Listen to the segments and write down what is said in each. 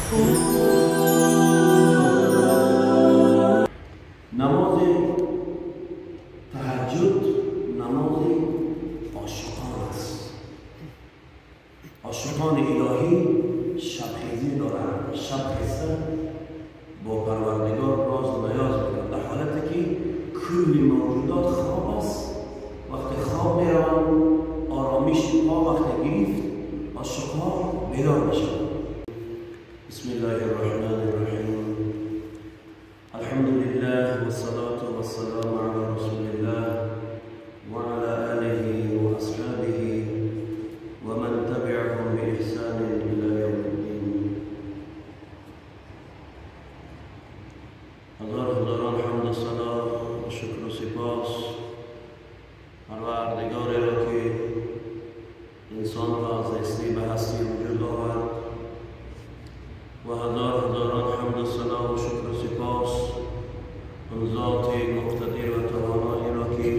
نماز تهجد نماز عاشقان است. عاشقان الهی شبخیزی دارند، شب خیسته با پروردگار راز و نیاز میکنند، در حالتی که کل موجودات خواب است. وقتی خواب میروند آرامش پا وقتی گرفت عاشقها بیدار میشوند. بسم الله الرحمن الرحیم. الحمد لله والصلاة والسلام على رسول الله وعلى آله وأصحابه ومن تبعهم بإحسان إلى يوم الدين. هزار هزاران حمد و صلاة و شکر و سپاس پروردگار را که انسان را از هستی به هستی وجود آورد و هزار هزاران حمد و صلاة و شکر و سپاس آن ذات مقتدر و توانایی را که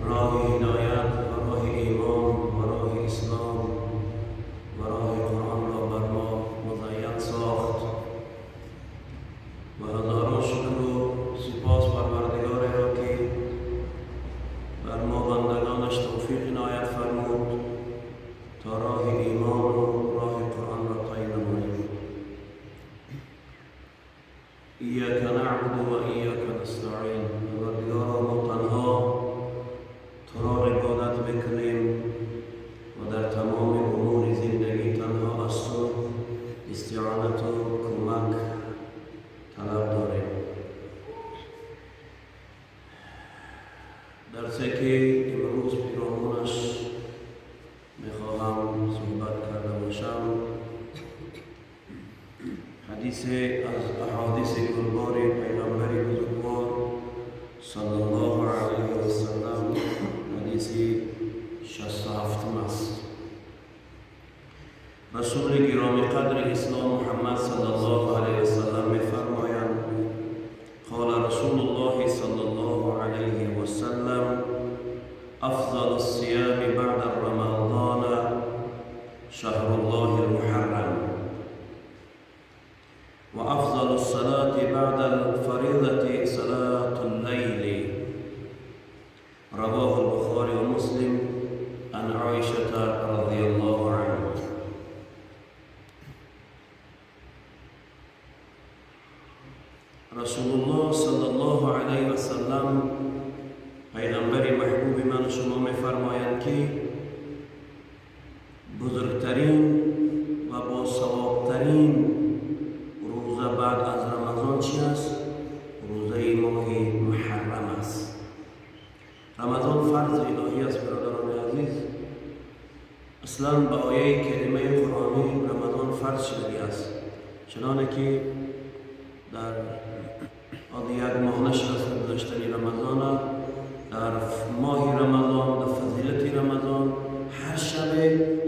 راه هدایت و راه ایمان و راه اسلام و راه قرآن را بر ما مزین ساخت و هزاران شکر و سپاس پروردگار را که بر ما بندگانش توفیق عنایت فرمود تا راه ایمان و راه قرآن را طی نماییم. ایاک نعبد و ایاک نستعین. پروردگارا ما تنها تو را عبادت میکنیم و در تمام امور زندگی تنها از تو استعانت و کمک طلب داریم. درسی که امروز پیرامونش میخواهم صحبت کرده باشم حدیث از احادیث گلبار پیغمبر بزرگوار صلی الله علیه و سلم، حدیث 67 است. رسول گرامی قدر اسلام محمد صلی الله علیه و سلم میفرمایند: قال رسول الله صلی الله علیه و سلم افضل الصيام بعد رمضان شهر الله المحرم وافضل الصلاة بعد الفريضة صلاة الليل. رواه البخاري ومسلم عن عائشة رضي الله عنها. رسول الله صلی الله علیه و سلم پیغمبر محبوب من شما میفرمایند که بزرگترین و با ثوابترین روزه بعد از رمضان چی است؟ روزه ماه محرم است. رمضان فرض الهی است برادران عزیز. اصلا به آیه کریمه قرآنی رمضان فرض شده است، چنانه که در یک ماه نشست گذشتن رمضان، در ماه رمضان، در فضیلت رمضان هر شب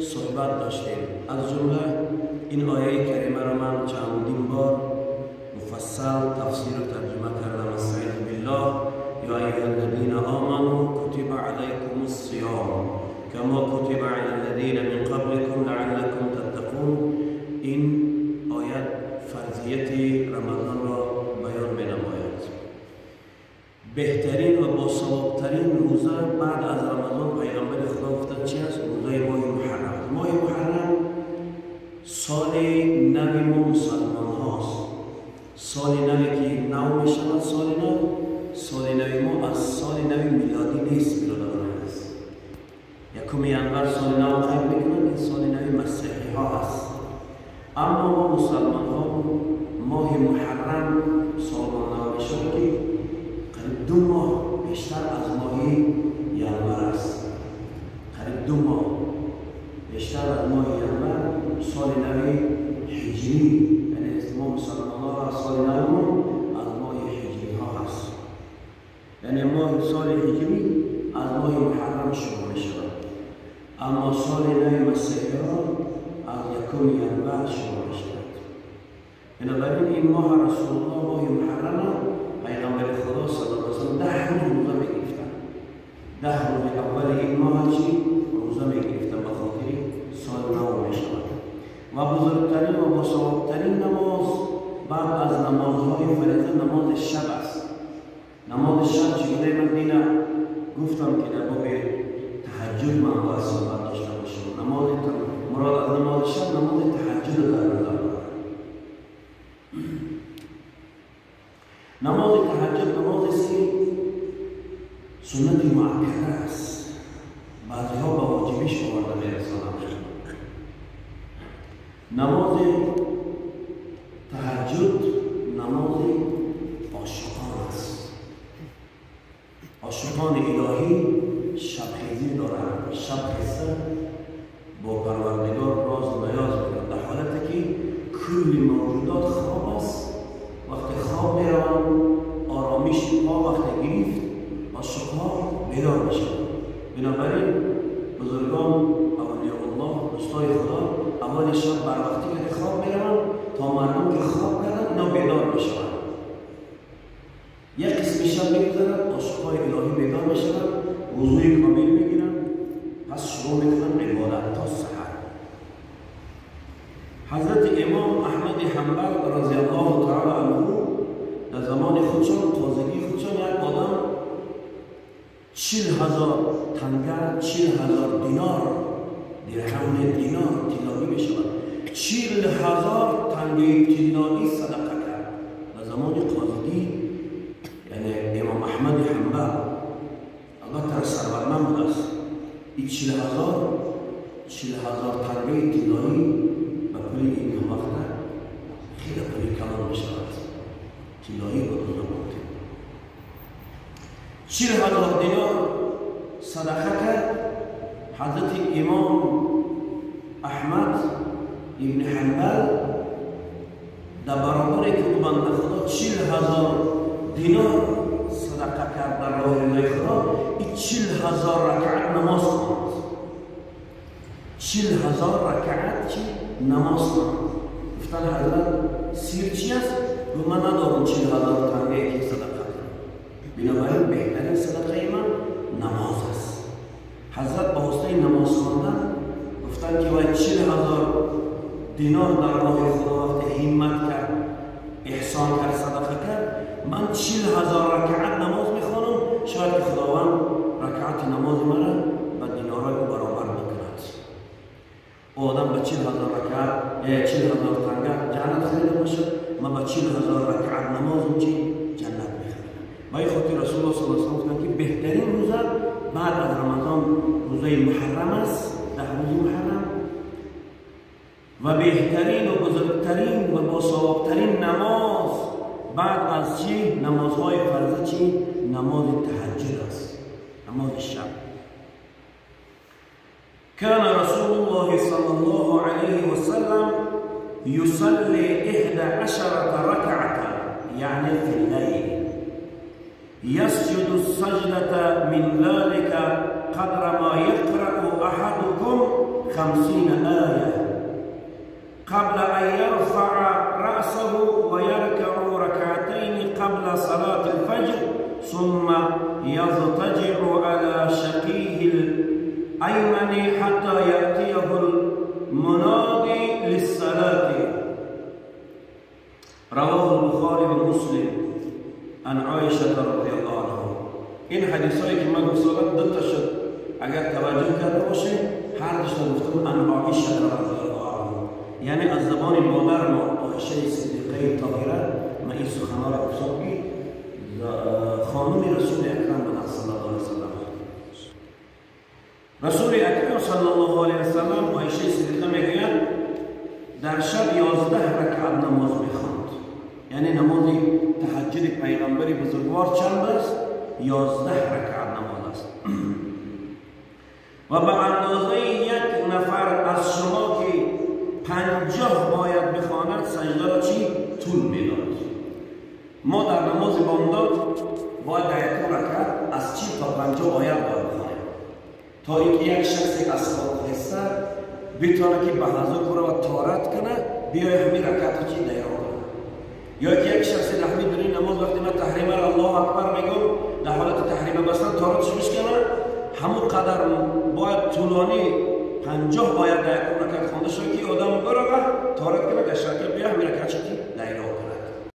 صحبت داشتیم. از جمله این آیه کریمه را من چندین بار مفصل تفسیر و ترجمه کردم. استعیذ بالله: یا ایها الذین آمنوا کتب علیکم الصیام کما کتب علی الذین من قبلکم لعلکم تتقون. این آیت فرضیت رمضان را بیان می نماید. بهترین و باثوابترین روزه بعد از رمضان پیغمبر خدا گفتند چی است؟ روزه ماه محرم. ماه محرم سال نو ما مسلمان هاست. سال نوی که نو می شود، سال نو، سال نوی ما از سال نوی میلادی نیست برادران عزیز. یکم ینور سال نو قید میکنند، این سال نوی مسیحی ها است. اما ما مسلمان ها ماه محرم سال نو می شود که قریب 2 ماه بیشتر از ماه ینور است. قریب 2 ماه بیشتر از ماه ینور سال نوی هجری، یعنی ما مسلمان ها سال نو از ماه هجری ها هست. یعنی ماه سال هجری از ماه محرم شروع می شود، اما سال نوی مسیحی ها از یکم ینور شروع می شود. بنابراین این ماه رسول الله ماه محرم پیغمبر خدا صلی الله علیه و سلم 10 روز روزه می گرفتن. 10 روز اول این ماه چی روزه می گرفتن به خاطر سال نو می شود. و بزرگترین و باثوابترین نماز بعد از نمازهای فریضه نماز شب است. نماز شب چگونه من دیدم گفتم که در باب تهجد من باید صحبت داشته باشم. نماز مراد از نماز شب نماز تهجد در نظر دارم. نماز تهجد نماز است که سنت مؤکده است. بعضیها به واجبیش آورده میرسانند. نماز تهجد نماز عاشقان است. عاشقان الهی شبخیزی دارند. شب خیسته با پروردگار راز و نیاز میکنند، در حالتی که کل موجودات خواب است. وقتی خواب میروند آرامش پا وقتی گرفت عاشقها بیدار میشوند. بنابراین بزرگان اولیاء الله دوستای خدا اول شب بر وقتی که خواب میروند تا مردم که خواب کردن اینا بیدار میشوند. یک قسم شب میگذرد عاشقهای الهی بیدار میشوند، وضوی کامل میگیرند، پس شروع میکنند عبادت تا سحر. حضرت امام احمد حنبل رضی الله تعالی عنه در زمان خودشان تازگی خودشان یک آدم 40,000 تنگه 40,000 دینار درهم دینار طلایی میشود 40,000 تنگه طلایی صدقه کرد در زمان قاضی، یعنی امام احمد حنبل البته ثروتمند بود است. این 40,000 تنگه طلایی به پول این وقت خیلی پول کلان میشود. طلایی بود اون زمان. 40,000 دینار صدقه کرد. حضرت امام احمد ابن حنبل در برابر که او بنده خدا 40,000 دینار صدقه کرد در راه رضای خدا، این 40,000 رکعت نماز خواند. 40,000 رکعت چی؟ نماز خواند. گفتن حضرت سیر چی است؟ گفت من ندارم 40,000 تنگه که صدقه کنم، بنابراین بهترین صدقه من نماز است. حضرت با واسطه نماز خواندن گفتن که باید 40,000 دینار در راه خدا وقتی همت کرد، احسان کرد، صدقه کرد، من 40,000 رکعت نماز میخوانم، شاید که خداوند رکعت نماز مرا به دینارهای او برابر بکند. او آدم به 40,000 رکعت 40,000 تنگه جنت خریده باشد، من به 40,000 رکعت نمازم چی جنت میخرم. با این خاطر رسول الله صلی الله علیه و آله گفتند که بهترین روزه بعد از رمضان روزه محرم است، 10 روز محرم، و بهترین و بزرگترین و باثوابترین نماز بعد از چی؟ نمازهای فرض چی؟ نماز تهجد است، نماز شب. كان رسول الله صلى الله عليه وسلم يصلي 11 ركعة يعني في الليل، يسجد السجدة من ذلك قدر ما يقرأ أحدكم 50 آية قبل أن يرفع رأسه ويركع ركعتين قبل صلاة الفجر، ثم يضطجع على شقيه الأيمن حتى يأتيه المنادي للصلاة. رواه البخاري ومسلم عن عائشة رضي الله عنها. این حدیثایی که من گفتم دو تا شد، اگر توجه کرده باشه هر دوش گفتم عن عائشة رضی الله عنها، یعنی از زبان مادر ما عایشه صدیقه طاهره من این سخنها را گفتم که خانم رسول اکرم بودن صلی الله علیه وسلم. رسول اکرم صلی الله علیه وسلم عایشه صدیقه میگوید در شب 11 رکعت نماز میخواند، یعنی نماز تهجد پیغمبر بزرگوار چند است؟ 11 رکعت نماز است. و به اندازه یک نفر از شما که 50 باید بخواند سجده را چی؟ طول میداد. ما در نماز بامداد باید در یک رکعت از 40 تا 50 آیت باید بخوانیم تا اینکه یک شخص از خواب خسته بتونه که به حضور بره و تارت کنه بیای همین رکعت چی دیرا کنه. یا که یک شخص در همین دنیا نماز وقتی من تحریمه را الله اکبر میگم در حالت تحریمه بستن تارتش میشکنه، همون قدر باید طولانی 50 باید در یک رکعت خوانده شد که آدم بره шаркат бия, ҳамин ракат шати.